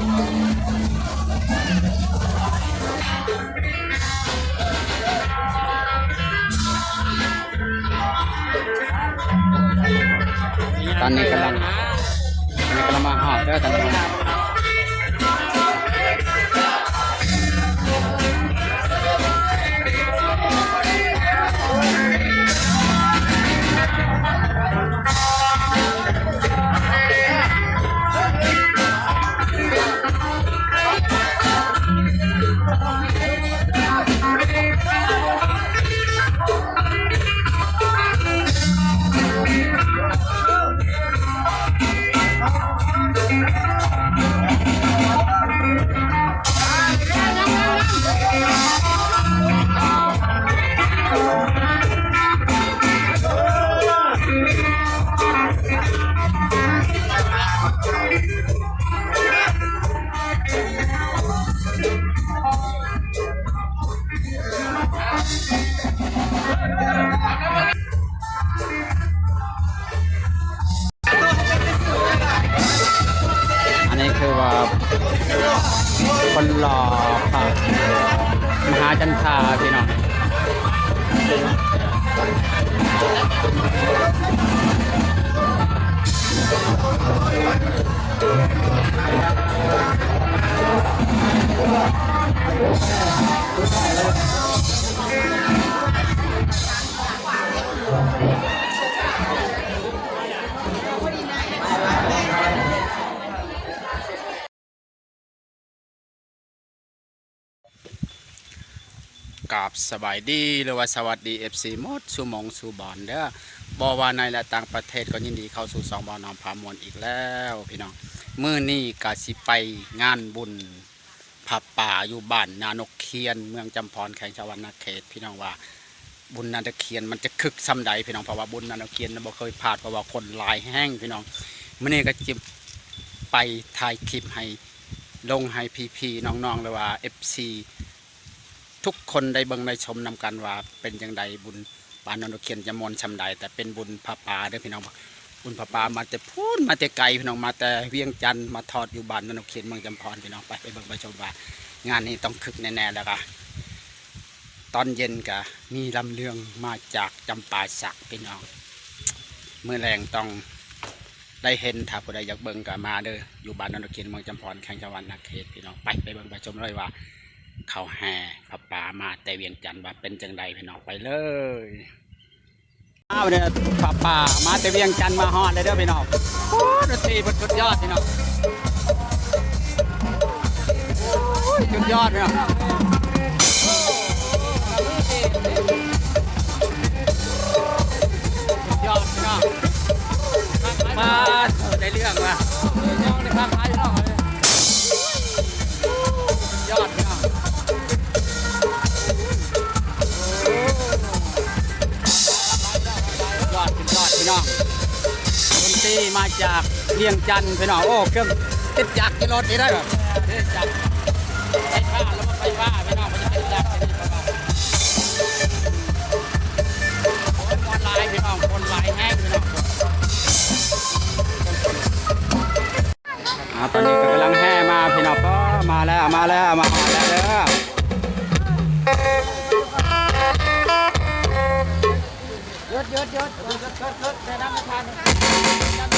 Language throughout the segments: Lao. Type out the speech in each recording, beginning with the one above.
ຕອນນີ້ກຳລັງ ຕອນນີ້ກຳລັງມາຮອດເດີທ່ານຜູ້ຊົມ. ອັນນີ້ຄືວ່າຄົນຫຼໍ່ພະມະຫາຈັນທາພີ່ນ້ອງ. ກາບສະບາຍດີ ຫຼືວ່າສະຫວັດດີ ເອັຟຊີ ໝົດສູ່ໝ່ອງສູ່ບ່ອນເດີ ບໍ່ວ່າໃນ ແລະ ຕ່າງປະເທດ ກໍຍິນດີເຂົ້າສູ່ຊ່ອງບ່າວນ້ອມພາມ່ວນອີກແລ້ວພີ່ນ້ອງ. ມື້ນີ້ກະຊິໄປງານບຸນ ຜ້າປ່າຢູ່ບ້ານນານົກຂຽນ ເມືອງຈຳພອນ ແຂວງສະຫວັນນະເຂດ ພີ່ນ້ອງ ວ່າບຸນນານົກຂຽນມັນຈະຄຶກສ່ຳໃດພີ່ນ້ອງ. ເພາະວ່າບຸນນານົກຂຽນນະບໍ່ເຄີຍພາດ ເພາະວ່າຄົນຫຼາຍແຮງພີ່ນ້ອງ. ມື້ນີ້ກໍຈະໄປຖ່າຍຄລິບໃຫ້ລົງໃຫ້ພີ່ໆ ນ້ອງໆ ຫຼືວ່າ ເອັຟຊີ ທຸກຄົນໄດ້ເບິ່ງໄດ້ຊົມນຳກັນວ່າເປັນຈັ່ງໃດ ບຸນ ບ້ານນານົກຂຽນຈະມ່ວນສ່ຳໃດ. ແຕ່ເປັນບຸນຜ້າປ່າເດີພີ່ນ້ອງ ບຸນຜ້າປ່າມາແຕ່ພຸ້ນ ມາແຕ່ໄກພີ່ນ້ອງ ມາແຕ່ວຽງຈັນ ມາທອດຢູ່ບ້ານນານົກຂຽນ ເມືອງຈຳພອນພີ່ນ້ອງ. ໄປ ໄປເບິ່ງໄປຊົມວ່າງານນີ້ຕ້ອງຄຶກແນ່ໆ. ແລ້ວກະຕອນເຢັນກະມີລຳເລື່ອງມາຈາກຈຳປາສັກພີ່ນ້ອງ. ມື້ແລງຕ້ອງໄດ້ເຫັນ ຖ້າຜູ້ໃດຢາກເບິ່ງກະມາເດີ ຢູ່ບ້ານນານົກຂຽນ ເມືອງຈຳພອນ ແຂວງສະຫວັນນະເຂດພີ່ນ້ອງ. ໄປ ໄປເບິ່ງໄປຊົມເລີຍວ່າ ເຂົາແຫ່ຜ້າປ່າມາແຕ່ວຽງຈັນວ່າເປັນຈັ່ງໃດພີ່ນ້ອງ ໄປເລີຍ. ອ້າວ ເດີ ຜ້າປ່າມາແຕ່ວຽງຈັນມາຮອດແລ້ວເດີພີ່ນ້ອງ. ໂອ້ ດົນຕີເພິ່ນສຸດຍອດພີ່ນ້ອງ ໂອ້ຍ ສຸດຍອດພີ່ນ້ອງ ສຸດຍອດພີ່ນ້ອງ. ປາດ ໄດ້ເລື່ອງວ່າ ຍອດພີ່ນ້ອງ ຍອດ ຍອດພີ່ນ້ອງ. ດົນຕີມາຈາກວຽງຈັນພີ່ນ້ອງ. ໂອ້ ເຄື່ອງເຮັດຈັກ ເຮັດລົດນີ້ໄດ້ບໍ່? ເຮັດຈັກໄຟຟ້າ ລະບົບໄຟຟ້າພີ່ນ້ອງ ເພິ່ນຈະເຮັດຈັກນີ້ ໂອ້ຍ ມ່ວນຫຼາຍພີ່ນ້ອງ ຄົນຫຼາຍແຮງພີ່ນ້ອງ. ອ່າ ຕອນນີ້ກໍກຳລັງແຫ່ມາພີ່ນ້ອງ. ມາແລ້ວ ມາແລ້ວ ມາຮອດແລ້ວເດີ. ຢຸດ ຢຸດ ຢຸດ ແນະນຳປະທານ.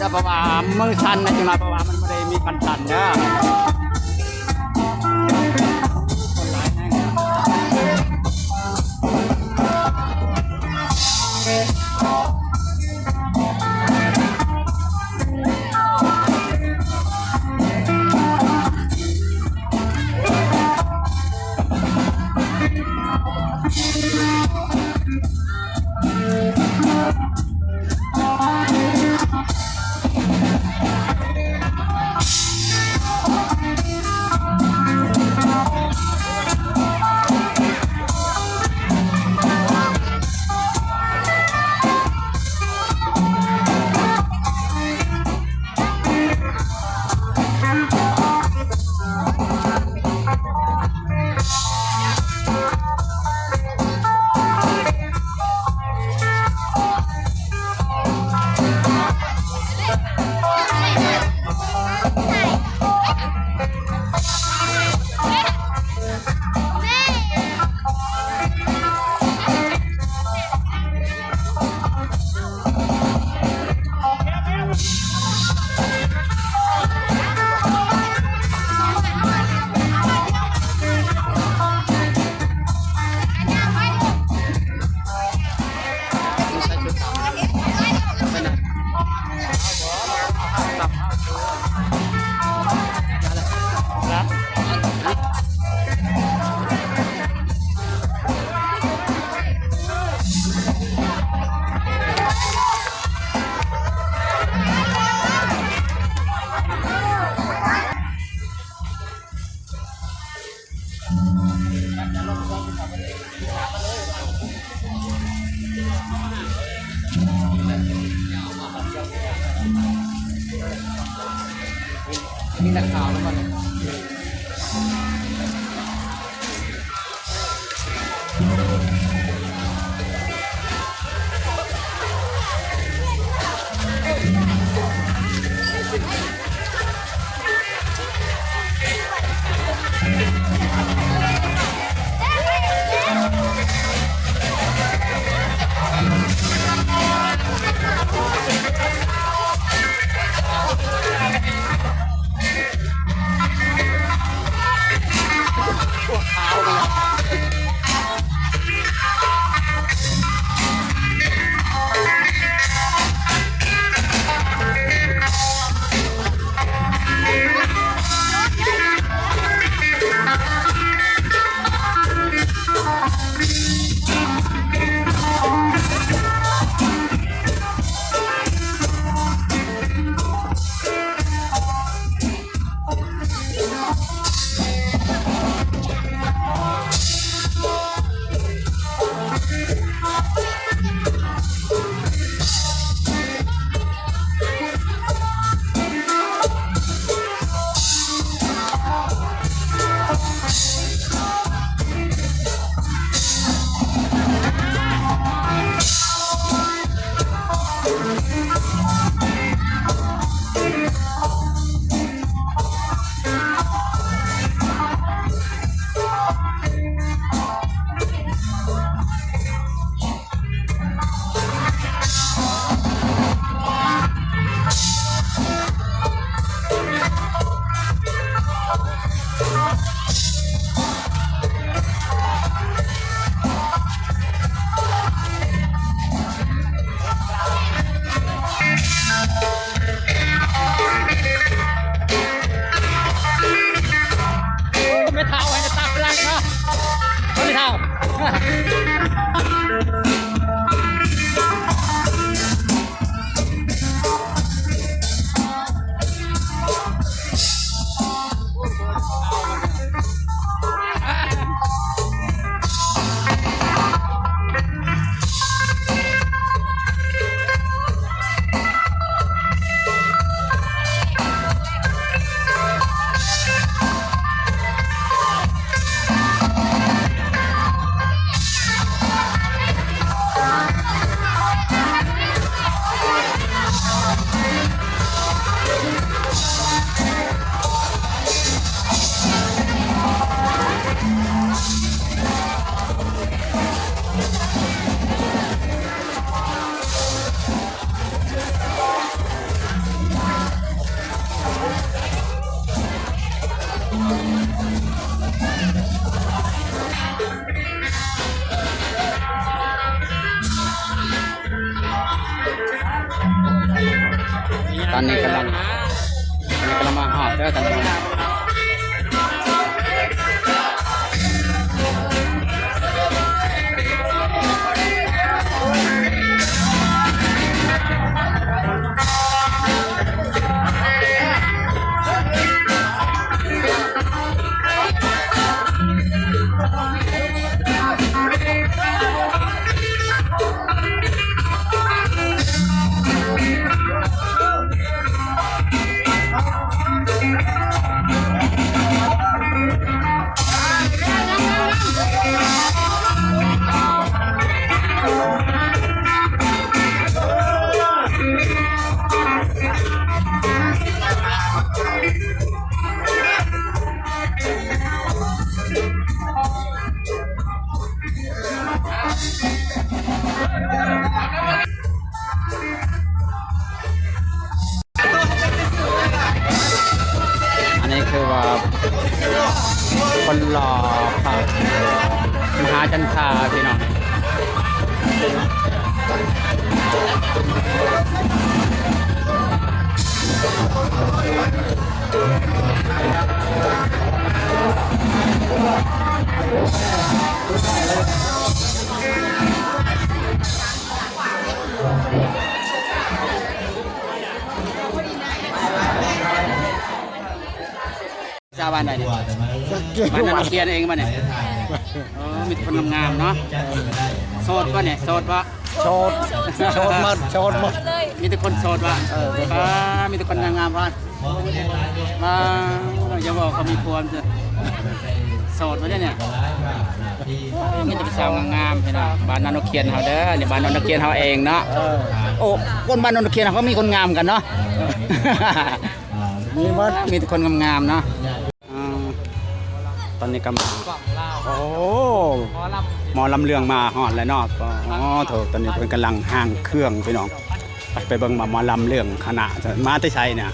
ເພາະວ່າມືສັ່ນນະ ຈັ່ງວ່າ ເພາະວ່າມັນບໍ່ໄດ້ມີຄັນສັ່ນເດີ. ຄົນຫຼາຍແຮງ. ມີນັກຂ່າວນຳບໍ່? ອັນນີ້ກຳລັງ ອັນນີ້ກຳລັງມາຮອດເດີທ່ານຜູ້ຊົມ. ອັນນີ້ຄືວ່າຄົນຫຼໍ່ພະມະຫາຈັນທາພີ່ນ້ອງ. ຊາວບ້ານໃດນີ້? ບ້ານນານກຽນເອງບໍ່ນີ້? ເອີ ມີແຕ່ຄົນງາມໆເນາະ. ໂສດບໍ່ນີ້? ໂສດບໍ່? ໂສດ ໂສດໝົດ ໂສດໝົດ. ມີແຕ່ຄົນໂສດບໍ່? ເອີ ປ້າ ມີແຕ່ຄົນງາມໆບໍ່? ມາ ຢ່າເວົ້າເຂົາມີຜົວ ໂສດບໍ່ໄດ້ນີ້. ມີແຕ່ຜູ້ສາວງາມໆ ພີ່ນ້ອງ. ບ້ານນານກຂຽນເຮົາເດີ ນີ້ບ້ານນານກຂຽນເຮົາເອງເນາະ. ເອີ ໂອ້ ຄົນບ້ານນານກຂຽນເຮົາກໍມີຄົນງາມກັນເນາະ. ມີໝົດ ມີແຕ່ຄົນງາມໆເນາະ. ອ່າ ຕອນນີ້ກໍມາ ໂອ້ ໝໍລຳ ໝໍລຳເລື່ອງມາຮອດແລ້ວເນາະ. ອໍ ໂທ້ ຕອນນີ້ເພິ່ນກຳລັງຫ້າງເຄື່ອງ ພີ່ນ້ອງ. ໄປ ໄປເບິ່ງວ່າໝໍລຳເລື່ອງຄະນະມາແຕ່ໃສນະ.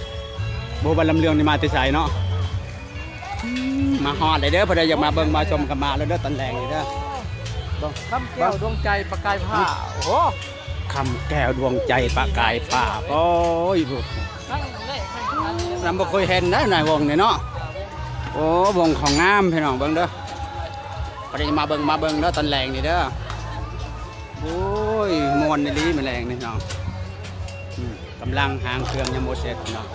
ບໍ່ວ່າລຳເລື່ອງນີ້ມາແຕ່ໃສເນາະ. ອືມ ມາຮອດແລ້ວເດີ ຜູ້ໃດຢາກມາເບິ່ງມາຊົມກໍມາແລ້ວເດີ ຕອນແລງນີ້ເດີ. ເບິ່ງ ຄຳແກ້ວ ເບິ່ງ ດວງໃຈປະກາຍຟ້າ. ໂອ້ໂຫ ຄຳແກ້ວ ດວງໃຈປະກາຍຟ້າ. ໂອ້ຍ ນຳບໍ່ເຄີຍເຫັນເດ້ໃນວົງນີ້ເນາະ. ໂອ້ ວົງເຂົາງາມ ພີ່ນ້ອງ ເບິ່ງເດີ. ພໍດີມາເບິ່ງ ມາເບິ່ງເດີ ຕອນແລງນີ້ເດີ. ໂອ້ຍ ມ່ວນອີ່ຫຼີມື້ແລງນີ້ເນາະ. ອືມ ກຳລັງຫ້າງເຄື່ອງຍັງບໍ່ເສັດເນາະ.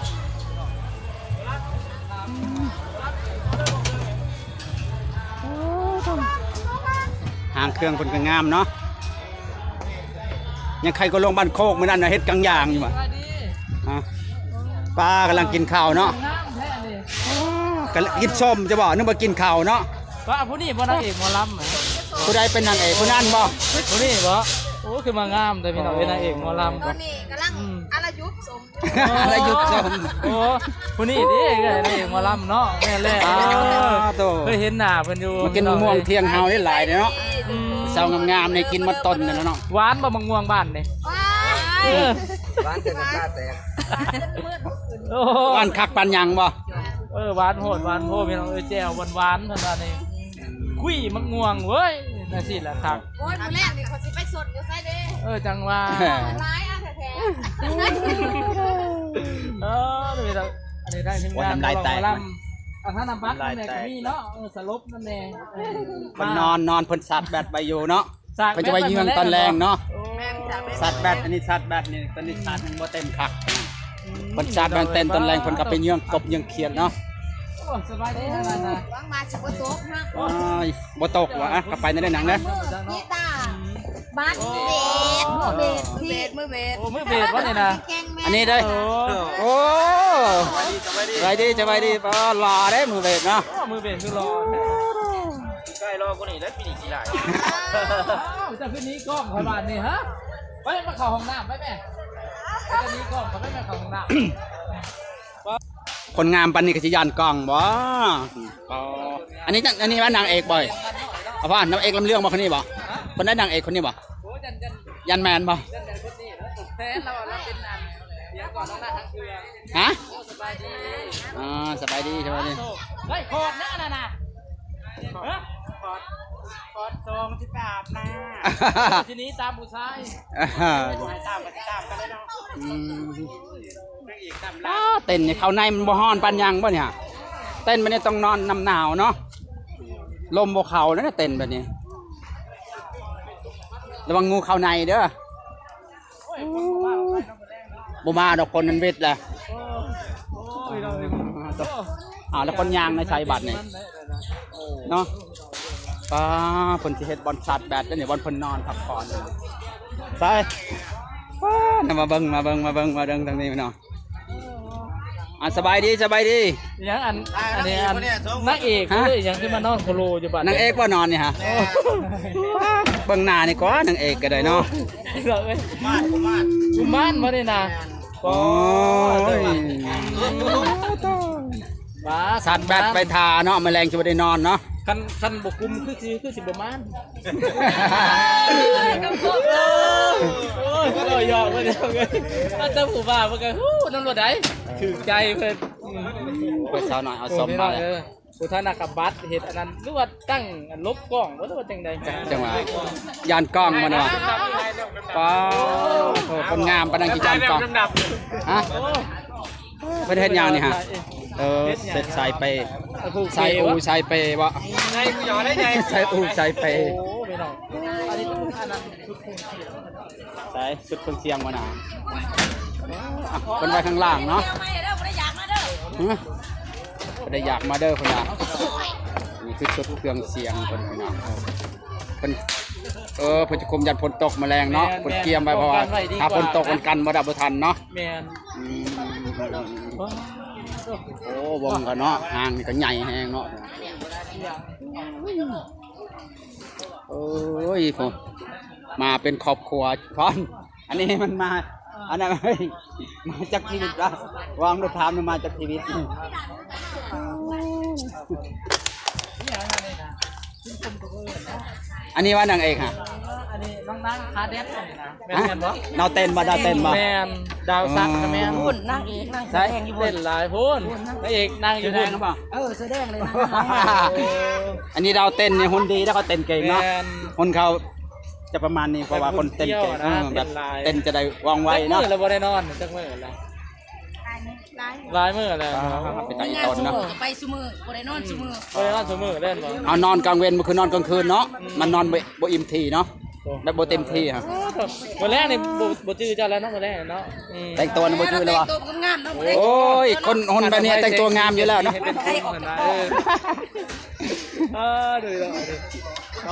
ຫ້າງເຄື່ອງເພິ່ນກໍງາມເນາະ. ຍັງໃຄກວ່າໂລງບ້ານໂຄກມື້ນັ້ນນະ ເຮັດກາງຢາງຢູ່ຫວາ. ຮະ ປ້າກຳລັງກິນເຂົ້າເນາະ. ກຳລັງກິນສົ້ມຈະບອກ ນຶກວ່າກິນເຂົ້າເນາະ. ວ່າຜູ້ນີ້ບໍ່ນາງເອກໝໍລຳ? ຜູ້ໃດເປັນນາງເອກ? ຜູ້ນັ້ນບໍ່? ຜູ້ນີ້ບໍ່? ໂອ້ ຄືມາງາມແຕ່ພີ່ນ້ອງເອີຍ ນາງເອກໝໍລຳ. ຕອນນີ້ກຳລັງ ອືມ ອາລະຍຸບສົມ ອາລະຍຸບສົມ. ໂອ້ ຜູ້ນີ້ເດ້ ນາງເອກໝໍລຳເນາະ. ແມ່ນແຫຼະ. ອ້າໂຕ ເຄີຍເຫັນໜ້າເພິ່ນຢູ່. ມາກິນໝາກມ່ວງທ່ຽງເຮົາໄດ້ຫຼາຍເດ້ເນາະ. ອືມ ສາວງາມໆນີ້ກິນໝົດຕົ້ນນັ້ນແຫຼະເນາະ. ຫວານບໍ່ໝາກມ່ວງບ້ານນີ້? ຫວານ ເອີ ຫວານຈົນນ້ຳຕາແຕກ. ໂອ້ ຫວານຄັກປານຫຍັງບໍ່? ເອີ ຫວານໂພດ ຫວານໂພດ ພີ່ນ້ອງເອີຍ. ແຈ່ວຫວານໆ ເພິ່ນວ່ານີ້. ຄຸຍໝາກມ່ວງເວີ້ຍ ຈັ່ງຊີ້ລະຄັກ. ໂອ້ຍ ມື້ແລກນີ້ຂ້ອຍຊິໄປສົດຢູ່ໃສເດ້. ເອີ ຈັ່ງວ່າ ຫຼາຍອັນແທ້ໆ. ເອີ ນີ້ລະ ອັນນີ້ໄດ້ທີມງານ ໂອ້ຍ ນ້ຳລາຍແຕກ. ອັນນັ້ນນຳບັດ ນ້ຳລາຍແຕກ ແມ່ກໍມີເນາະ. ເອີ ສະຫຼົບນຳແດ່. ເອີ ເພິ່ນນອນ ນອນ ເພິ່ນຊາດແບັດໄວ້ຢູ່ເນາະ. ເພິ່ນຈະໄວ້ເຍືອງຕອນແລງເນາະ. ໂອ້ ແມ່ນ ຊາດແບັດ ອັນນີ້ຊາດແບັດນີ້ ຕອນນີ້ຊາດຍັງບໍ່ເຕັມຄັກ. ເພິ່ນຊາດແບັດເຕັມ ຕອນແລງເພິ່ນກໍໄປເຍືອງກົບເຍືອງຂຽດເນາະ. ໂອ້ ສະບາຍດີນະ. ຫວັງວ່າຊິບໍ່ຕົກເນາະ. ໂອ້ຍ ບໍ່ຕົກຫວາ. ອ່ະ ກໍໄປໃນນັ້ນນະ. ມີຕາບັດເບດ ເບດ ເບດ ເບດ. ໂອ້ ມືເບດບໍ່ນີ້ນະ? ອັນນີ້ເດ້. ໂອ້ ໂອ້ ສະບາຍດີ ສະບາຍດີ ສະບາຍດີ. ອໍ ຫຼໍ່ເດ້ມືເບດເນາະ. ໂອ້ ມືເບດຄືຫຼໍ່. ໃກ້ຫຼໍ່ກວ່ານີ້ແລ້ວ ປີນີ້ຂີ້ລ້າຍ. ອ້າວ ເຈົ້າຄືໜີກ້ອງຂ້ອຍບາດນີ້ ຮະ? ໄປ ມາເຂົ້າຫ້ອງນ້ຳໄປແມ່. ເຈົ້າໜີກ້ອງຂ້ອຍໄປ ມາເຂົ້າຫ້ອງນ້ຳ. ຄົນງາມປານນີ້ກໍຊິຢ້ານກ້ອງບໍ່? ອໍ ອັນນີ້ ອັນນີ້ວ່ານາງເອກບໍ່? ເອົາວ່ານາງເອກລຳເລື່ອງບໍ່ ຄົນນີ້ບໍ່? ຄົນໃດນາງເອກຄົນນີ້ບໍ່? ໂອ້ ຢ້ານ ຢ້ານ ຢ້ານແມ່ນບໍ່? ຢ້ານແມ່ນຄົນນີ້ ແຟນລາວ ລາວເປັນອັນ ດຽວກ່ອນ ລາວນາງທາງເຄືອ. ຮະ? ໂອ້ ສະບາຍດີ. ອໍ ສະບາຍດີ ສະບາຍດີ. ໂອ້ ເຮີ້ຍ ຂອດນະອັນນັ້ນນະ. ຮະ? ຂອດ ຂອດຊອງຊິໄປອາບນ້ຳ ທີນີ້ຕາມຜູ້ຊາຍ. ອາ ຕາມກໍຕາມກັນເລີຍເນາະ. ອືມ ອ້າ ເຕັ້ນນີ້ເຂົ້າໃນມັນບໍ່ຮ້ອນປານຫຍັງບໍ່ນີ້? ເຕັ້ນແບບນີ້ຕ້ອງນອນນ້ຳໜາວເນາະ ລົມບໍ່ເຂົ້າແລ້ວນະ ເຕັ້ນແບບນີ້ ລະວັງງູເຂົ້າໃນເດີ. ບໍ່ມາດອກ ຝົນມັນວິດແຫຼະ. ອ້າວ ແລ້ວຄົນຍ່າງໃນໃສບັດນີ້ເນາະ? ປ້າ ເພິ່ນຊິເຮັດບ່ອນຊາດແບັດເດ້ນີ້ ບ່ອນເພິ່ນນອນພັກຜ່ອນ. ໃສ ປ້າ ນຳ ມາເບິ່ງ ມາເບິ່ງ ມາເບິ່ງ ມາເບິ່ງທາງນີ້ເນາະ. ອ່າ ສະບາຍດີ ສະບາຍດີ. ຫຍັງ ອັນ ອັນນີ້ ອັນ ນາງເອກ ຫະ ເລີຍຫຍັງຄືມານອນໂຄໂລຢູ່ບັດ ນາງເອກບໍ່ນອນນີ້ຫະ? ໂອ້ ເບິ່ງໜ້ານີ້ກວ່າ ນາງເອກກໍໄດ້ເນາະ. ກຸມານ ກຸມານ ກຸມານບໍ່ໄດ້ນະ. ໂອ້ຍ ມາ ຊາດແບັດໄປຖ້າເນາະ ມື້ແລງຊິບໍ່ໄດ້ນອນເນາະ. ຄັນ ຄັນບໍ່ກຸມຄືຊິ ຄືຊິບໍ່ມານ. ໂອ້ຍ ເວົ້າຫຍອກ ເວົ້າຫຍອກ ເອີ ເຈົ້າຜູ້ບ່າວເພິ່ນກໍຮູ້ນຳໂລດໃດ໋ ຖືກໃຈເພິ່ນ. ອືມ ເພິ່ນສາວນ້ອຍເອົາສົມມາແລ້ວ. ໂອ້ ໂອ້ ທາງນັ້ນກໍບັດເຮັດອັນນັ້ນ ຫຼືວ່າຕັ້ງອັນຫຼົບກ້ອງບໍ່ ຫຼືວ່າຈັ່ງໃດ? ຈັກ ຈັ່ງວ່າຢ້ານກ້ອງມັນວ່າ. ປ້າໂທ້ ຄົນງາມປານນັ້ນຊິຢ້ານກ້ອງ ຮະ? ໂອ້ ເພິ່ນເຮັດຫຍັງນີ້ຫະ? ເອີ ເຮັດສາຍເປ ສາຍອູສາຍເປບໍ່? ໃນຜູ້ຢອກໄດ້ໃຫຍ່ ສາຍອູສາຍເປ. ໂອ້ ພີ່ນ້ອງ ອັນນີ້ອັນນັ້ນ ໃສ່ຊຸດເຄື່ອງສຽງບໍ່ນະ? ອ່ະ ເພິ່ນໄວ້ຂ້າງລ່າງເນາະ. ຮະ? ບໍ່ໄດ້ຢາກມາເດີ ບໍ່ໄດ້ຢາກມາເດີເພິ່ນວ່າ. ນີ້ຄືຊຸດເຄື່ອງສຽງເພິ່ນ ພີ່ນ້ອງ. ເພິ່ນ ເອີ ເພິ່ນຈະຄຸມຢ້ານຝົນຕົກມາແລງເນາະ. ແມ່ນ ເພິ່ນກຽມໄວ້ ແມ່ນ ເພາະວ່າ ປ້ອງກັນໄວ້ດີກວ່າ ຖ້າຝົນຕົກມັນກັນບໍ່ໄດ້ ບໍ່ທັນເນາະ. ແມ່ນ ອືມ ໂອ້ ເບິ່ງກັນເນາະ ຫ້າງນີ້ກໍໃຫຍ່ແຮງເນາະ. ໂອ້ຍ ໂອ້ ມາເປັນຄອບຄົວພ້ອມ. ອັນນີ້ມັນມາ ອັນນັ້ນ ມາຈັກຊີວິດວະ? ວາງລົດຖາມມາຈັກຊີວິດ? ອັນນີ້ວ່ານາງເອກຫະ? ອັນນີ້ນ້ອງນາງຂາແດດນີ້ນະ. ແມ່ນ ແມ່ນບໍ່? ດາວເຕັ້ນບໍ່? ດາວເຕັ້ນບໍ່? ແມ່ນ ດາວສັກ ອືມ ກໍແມ່ນ. ພຸ້ນນາງເອກນາງສະແດງຢູ່ພຸ້ນ ເຕັ້ນຫຼາຍພຸ້ນ. ນາງເອກນາງຢູ່ພຸ້ນ ສະແດງບໍ່? ເອີ ສະແດງເລີຍນະ. ອັນນີ້ດາວເຕັ້ນນີ້ຫຸ່ນດີ ແລ້ວກໍເຕັ້ນເກັ່ງເນາະ. ແມ່ນ ຫຸ່ນເຂົາຈະປະມານນີ້ ເພາະວ່າຄົນເຕັ້ນເກັ່ງ ເອີ ແບບເຕັ້ນຈະໄດ້ວ່ອງໄວເນາະ. ຈັກມື້ແລ້ວບໍ່ໄດ້ນອນ ຈັກມື້ແລ້ວ? ຫຼາຍມື້ແລ້ວເນາະ. ອ່າ ເປັນຕາອີ່ຕົນເນາະ ໄປຊຸມື້ ບໍ່ໄດ້ນອນຊຸມື້ ບໍ່ໄດ້ນອນຊຸມື້ເລີຍບໍ່? ເຮົານອນກາງເວັນ ບໍ່ຄືນອນກາງຄືນເນາະ. ອືມ ມັນນອນບໍ່ ບໍ່ອີ່ມທີ່ເນາະ. ໂອ້ ແບບບໍ່ເຕັມທີ່ຫະ. ມື້ແລງນີ້ບໍ່ ບໍ່ຈື່ເຈົ້າແລ້ວເນາະ ມື້ແລງເນາະ. ອືມ ແຕ່ງຕົວນີ້ບໍ່ຈື່ເລີຍຫວາ? ແຕ່ງຕົວງາມເນາະ. ໂອ້ຍ ຄົນຫຸ່ນແບບນີ້ແຕ່ງຕົວງາມຢູ່ແລ້ວເນາະ. ເອີ ເອີ ເດີ ເດີ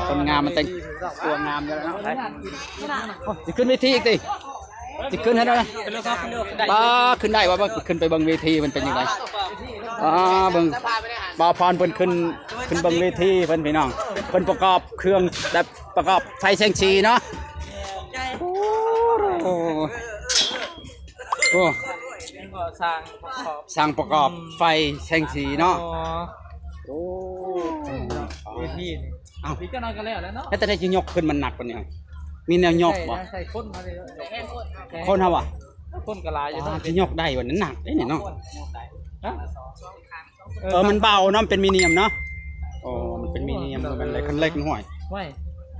ຄົນງາມມັນແຕ່ງຕົວງາມຢູ່ແລ້ວເນາະ. ຊິຂຶ້ນເວທີອີກຕິ? ຊິຂຶ້ນໃຫ້ໄດ້. ປ້າ ຂຶ້ນໄດ້ວ່າ ຂຶ້ນໄປເບິ່ງເວທີມັນເປັນຈັ່ງໃດ. ປ້າ ເບິ່ງ ບ່າວພອນເພິ່ນຂຶ້ນ ຂຶ້ນເບິ່ງເວທີເພິ່ນ ພີ່ນ້ອງ. ເພິ່ນປະກອບເຄື່ອງແບບປະກອບໄຟແສງສີເນາະ. ໂອ້ ໂອ້ ໂອ້ ຊ່າງປະກອບ ຊ່າງປະກອບ ອືມ ໄຟແສງສີເນາະ. ອໍ ໂອ້ ເວທີນີ້ ເອົ້າ ອີກຈັກໜ້ອຍກໍແລ້ວແລ້ວເນາະ. ແລ້ວແຕ່ໃດຊິຍົກຂຶ້ນມັນໜັກປານນີ້? ມີແນວຍົກບໍ່? ໃສ່ ໃສ່ຄົນມາເລີຍ ຄົນເຮົາຫວາ? ຄົນກໍຫຼາຍຢູ່ເນາະ. ຊິຍົກໄດ້ບໍ່? ນັ້ນໜັກເດ້ນີ້ເນາະ. ຮະ? ເອີ ມັນເບົາເນາະ ມັນເປັນມີນຽມເນາະ. ໂອ້ ມັນເປັນມີນຽມ ບໍ່ແມ່ນເຫຼັກ ຄັນເຫຼັກມັນຫ້ວຍ ຫ້ວຍ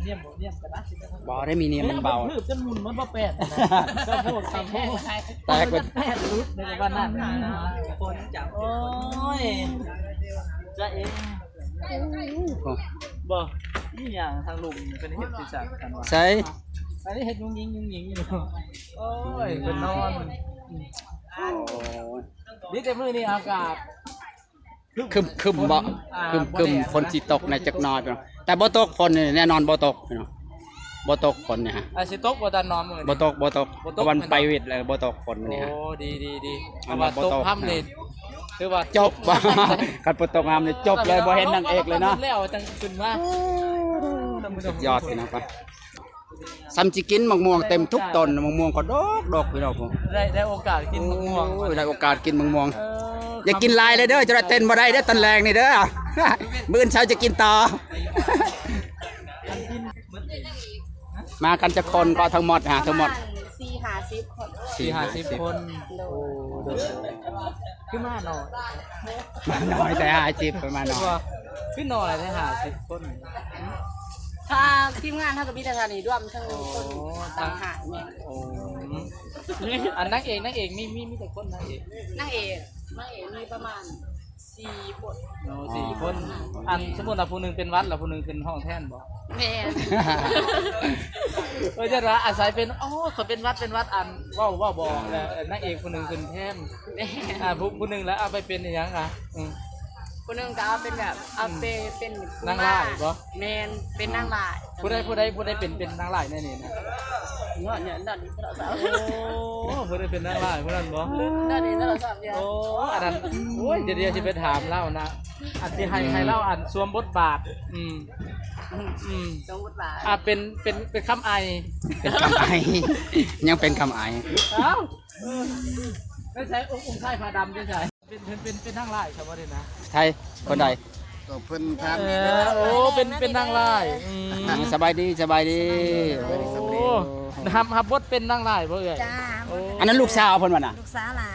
ນຽມບໍ່ ນຽມກໍໜັກ. ບໍ່ໄດ້ ມີນຽມມັນເບົາ ແລ້ວມັນຖືກຈົນໝຸ່ນມັນບໍ່ແປນນະ. ຂອໂທດ ຂອໂທດ ແຕກເບິດ ແຕກຫຼຸດໃນປະມານນັ້ນນະ. ຄົນຈັບ ໂອ້ຍ ຈະເອງ ບໍ່ ອີ່ຫຍັງທາງລຸ່ມເພິ່ນເຮັດຄືສັນກັນວະ? ໃສ? ອັນນີ້ເຮັດຍຸງຍິງ ຍຸງຍິງຢູ່. ໂອ້ຍ ເພິ່ນນອນ ໂອ້ຍ ມີແຕ່ມື້ນີ້ອາກາດ ຄຶມໆ ບໍ່? ອ່າ ຄຶມໆ ຝົນຊິຕົກແດ່ຈັກໜ້ອຍ ແຕ່ບໍ່ຕົກ. ຝົນນີ້ແນ່ນອນບໍ່ຕົກພີ່ນ້ອງ ບໍ່ຕົກຝົນນີ້ຮະ. ອາ ຊິຕົກບໍ່ຕານອນມື້ນີ້? ບໍ່ຕົກ ບໍ່ຕົກ ບໍ່ຕົກ ເພາະວ່າມັນໄປວິດແລ້ວ ບໍ່ຕົກຝົນມື້ນີ້ຮະ. ໂອ້ ດີໆໆ ອັນວ່າບໍ່ຕົກ ຕົກຄ່ຳນີ້ ຖືວ່າຈົບ. ຄັນບໍ່ຕົກຄ່ຳນີ້ຈົບເລີຍ ບໍ່ເຫັນນາງເອກເລີຍເນາະ. ແລ້ວຈັ່ງຂຶ້ນມາ ສຸດຍອດພີ່ນ້ອງ. ໄປ ສ່ຳຊິກິນໝາກມ່ວງເຕັມທຸກຕົ້ນ ໝາກມ່ວງກໍດົກໆ ພີ່ນ້ອງ. ໄດ້ ໄດ້ໂອກາດກິນໝາກມ່ວງ ໂອ້ຍ ໄດ້ໂອກາດກິນໝາກມ່ວງ. ເອີ ຢ່າກິນຫຼາຍເລີຍເດີ ຈະໄດ້ເຕັ້ນບໍ່ໄດ້ເດີຕອນແລງນີ້ເດີ. ມື້ອື່ນເຊົ້າຈະກິນຕໍ່. ມາກັນຈັກຄົນກໍທັງໝົດຫາ ທັງໝົດ? ປະມານສີ່ຫ້າສິບຄົນ ສີ່ຫ້າສິບຄົນ. ໂດຍ ໂອ້ ໂດຍ ໂດຍ. ຄືມາໜ້ອຍ ມາໜ້ອຍແຕ່ຫ້າສິບ ປະມານໜ້ອຍ ຄືໜ້ອຍແຕ່ຫ້າສິບຄົນ. ຖ້າທີມງານເຮົາກໍມີແຕ່ເທົ່ານີ້ ລວມທັງຄົນ ໂອ້ ຕ່າງຫາກແມ່ນ. ໂອ້ ອັນນາງເອກ ນາງເອກມີ ມີ ມີຈັກຄົນນາງເອກ? ນາງເອກ ນາງເອກມີປະມານສີ່ຄົນ. ໂອ້ ສີ່ຄົນ. ອັນ ສົມມຸດວ່າຜູ້ໜຶ່ງເປັນຫວັດ ແລ້ວຜູ້ໜຶ່ງຂຶ້ນຮ້ອງແທນບໍ່? ແມ່ນ. ເອີ ຈະວ່າອາໄສເປັນ ໂອ້ ຂ້ອຍເປັນຫວັດ ເປັນຫວັດ ອັນ ເວົ້າ ເວົ້າບໍ່ ແລ້ວນາງເອກຜູ້ໜຶ່ງຂຶ້ນແທນ. ແມ່ນ. ອ່າ ຜູ້ ຜູ້ໜຶ່ງແລ້ວເອົາໄປເປັນອີ່ຫຍັງອະ? ອືມ ຜູ້ໜຶ່ງກໍເອົາເປັນແບບ ເອົາໄປເປັນ ນາງຮ້າຍບໍ່? ແມ່ນ ເປັນນາງຮ້າຍ. ຜູ້ໃດ ຜູ້ໃດ ຜູ້ໃດເປັນ ເປັນນາງຮ້າຍແນ່ນີ້ນະ? ໂອ້ ຜູ້ໃດເປັນນາງຮ້າຍຜູ້ນັ້ນບໍ່? ໂອ້ ອັນນັ້ນ ໂອ້ຍ ດຽວ ດຽວຊິໄປຖາມລາວນະ ອັນຊິໃຫ້ ໃຫ້ລາວອັນສວມບົດບາດ. ອືມ ອືມ ອືມ ສວມບົດບາດ. ອ່າ ເປັນ ເປັນ ເປັນຄຳໄອ ເປັນຄຳໄອ ຍັງເປັນຄຳໄອ. ອ້າວ ເອີ ໄປໃສ ອົງ ອົງຊາຍຜ້າດຳໄປໃສ? ເປັນ ເປັນ ເປັນ ເປັນນາງຮ້າຍຊະບໍ່ນີ້ນະ? ໃຜ? ຄົນໃດ? ກໍເພິ່ນຖາມນີ້ແຫຼະ. ໂອ້ ເປັນ ເປັນນາງຮ້າຍ. ອືມ ສະບາຍດີ ສະບາຍດີ. ໂອ້ ຮັບ ຮັບບົດເປັນນາງຮ້າຍບໍ່ເອື້ອຍ? ອັນນັ້ນລູກສາວເພິ່ນວ່ານະ? ລູກສາວຫຼ້າ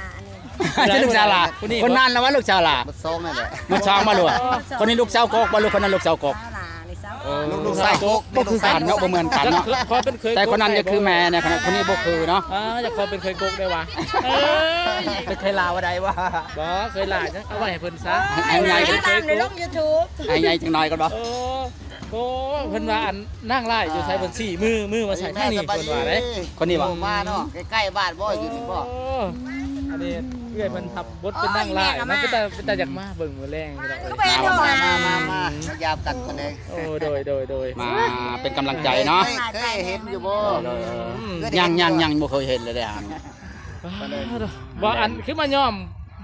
ອັນນີ້ ໃຊ່ລູກສາວຫຼ້າ. ຄົນນັ້ນລະວ່າລູກສາວຫຼ້າ? ໝົດສອງນັ້ນແຫຼະ. ໝົດສອງມາລູກ. ຄົນນີ້ລູກສາວກົກບໍ່? ລູກຄົນນັ້ນລູກສາວກົກ. ລູກຊາຍກົກ ບໍ່ຄືກັນເນາະ ບໍ່ເໝືອນກັນເນາະ. ແຕ່ຄົນນັ້ນຈະຄືແມ່ນະ ຄົນນີ້ບໍ່ຄືເນາະ. ອ່າ ຢາກຂໍເປັນເຂີຍກົກໄດ້ຫວາ? ເອີຍ ເຄີຍຫຼ້າບໍ່ໄດ້ຫວາ? ບໍ່ເຄີຍຫຼ້າ ເອົາໄວ້ໃຫ້ເພິ່ນຊະ ໃຫ້ໃຫຍ່ ໃຫ້ໃຫຍ່ຈັກໜ້ອຍກ່ອນບໍ່? ໂອ້ ໂອ້ ເພິ່ນວ່າອັນນາງຮ້າຍຢູ່ໃສ ເພິ່ນຊີ້ມື ມືມາໃສ່ທາງນີ້ ເພິ່ນວ່າເດ້. ຄົນນີ້ບໍ່? ມາເນາະ ໃກ້ໆບ້ານບໍ່? ຢູ່ນີ້ບໍ່? ໂອ້ ອັນນີ້ເອື້ອຍເພິ່ນຮັບ ບົດເປັນນາງຮ້າຍເນາະ. ເປັນຕາ ເປັນຕາຢາກມາເບິ່ງມື້ແລງ. ມາ ມາ ມາ ມາ ມາຢາມກັນຄົນເອງ. ໂອ້ ໂດຍ ໂດຍ ໂດຍ ມາເປັນກຳລັງໃຈເນາະ. ເຄີຍ ເຄີຍເຫັນຢູ່ບໍ່? ຍັງ ຍັງ ຍັງບໍ່ເຄີຍເຫັນເລີຍເດ້. ບໍ່ ອັນຄືມາຍ້ອມ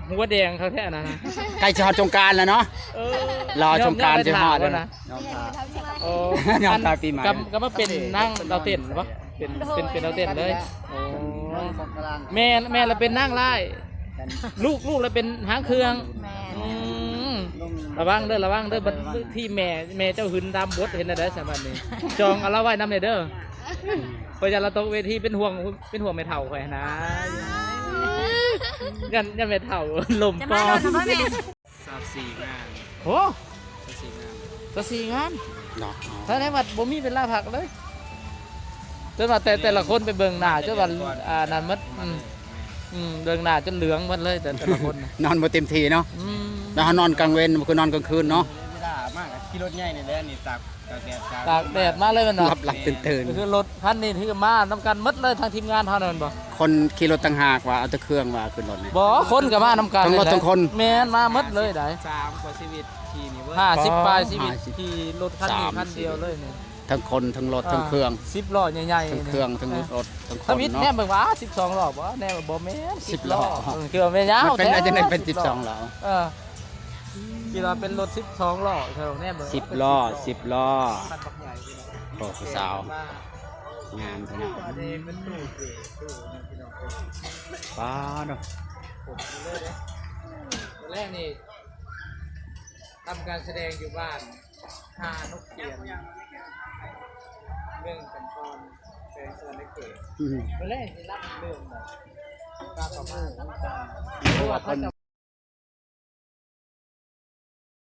ຫົວແດງຄັກແທ້ນັ້ນນະ. ໃກ້ຊິຮອດສົງການແລ້ວເນາະ. ເອີ ລໍສົງການຊິຮອດແລ້ວນະ. ໂອ້ ຍ້ອມຖ້າປີໃໝ່ ກໍ ກໍມາເປັນນາງດາວເຕັ້ນບໍ່? ເປັນ ເປັນ ເປັນດາວເຕັ້ນເລີຍ. ໂອ້ ແມ່ ແມ່ລະເປັນນາງຮ້າຍ ລູກ ລູກລະເປັນຫາງເຄື່ອງ. ແມ່ນ. ອືມ ລະວັງເດີ ລະວັງເດີ ບັດທີມແມ່ ແມ່ເຈົ້າຫຶນຕາມບົດ ເຮັດແນວໃດຊັ້ນບັດນີ້? ຈອງເອົາລາວໄວ້ນຳແດ່ເດີ ຂ້ອຍຢ້ານລາວຕົກເວທີ ເປັນຫ່ວງ ເປັນຫ່ວງແມ່ເຖົ້າຂ້ອຍຫັ້ນນາ. ຢ້ານ ຢ້ານແມ່ເຖົ້າລົ້ມ ຈະມາໂດນບໍ່ແມ່? ຊາວສີ່ງານ. ໂອ້ ຊາວສີ່ງານ ຊາວສີ່ງານເນາະ. ສະແດງວ່າບໍ່ມີເວລາພັກເລີຍ ຈົນວ່າແຕ່ ແຕ່ລະຄົນໄປເບິ່ງໜ້າ ຈົນວ່າ ອ່າ ນັ້ນໝົດ. ອືມ ອືມ ເບິ່ງໜ້າຈົນເຫຼືອງໝົດເລີຍ ແຕ່ ແຕ່ລະຄົນນະ ນອນບໍ່ເຕັມທີ່ເນາະ. ອືມ ແລ້ວເຮົານອນກາງເວັນ ບໍ່ຄືນອນກາງຄືນເນາະ. ເວລາມາກະຂີ່ລົດໃຫຍ່ນີ້ແຫຼະ ນີ້ຕາກ ຕາກແດດ ຕາກແດດມາເລີຍແມ່ນບໍ່? ຫຼັບໆຕື່ນໆ ຄືລົດຄັນນີ້ຄືມານຳກັນໝົດເລີຍ ທັງທີມງານເຮົານັ້ນບໍ່? ຄົນຂີ່ລົດຕ່າງຫາກວ່າ ເອົາແຕ່ເຄື່ອງວ່າຂຶ້ນລົດນີ້. ບໍ່ ຄົນກໍມານຳກັນ ທັງລົດທັງຄົນ. ແມ່ນ ມາໝົດເລີຍໃດ໋. ສາມກວ່າຊີວິດຂີ່ນີ້ເວີ້ຍ ຫ້າສິບປາຍຊີວິດ ຫ້າສິບ ຂີ່ລົດຄັນນີ້ຄັນດຽວເລີຍນີ້ ທັງຄົນ ທັງລົດ ທັງເຄື່ອງ ສິບລໍ້ໃຫຍ່ໆ ທັງເຄື່ອງ ທັງລົດ ທັງຄົນເນາະ. ທຳອິດແນມເບິ່ງວ່າ ສິບສອງລໍ້ບໍ່? ແນມວ່າບໍ່ແມ່ນ ສິບລໍ້. ເອີ ຄືວ່າແມ່ນຍາວ ມັນເປັນໄດ້ຈັ່ງໃດເປັນສິບສອງລໍ້? ເອີ ຄິດວ່າເປັນລົດສິບສອງລໍ້ ແນມເບິ່ງ ສິບລໍ້ ສິບລໍ້. ຄັນບັກໃຫຍ່ ໂອ້ ຜູ້ສາວງາມຂະໜາດ ອັນນີ້ເປັນຕູ້ເກ ຕູ້ນະພີ່ນ້ອງ. ປາດເນາະ ແລກນີ້ ທຳການສະແດງຢູ່ບ້ານທ່ານົກຂຽນ ເມືອງກຳປອນ ແຂວງສະຫວັນນະເຂດ. ອືມ ມື້ແລກຊິລຳເລື່ອງແບບ ການປະມານ ເພາະວ່າ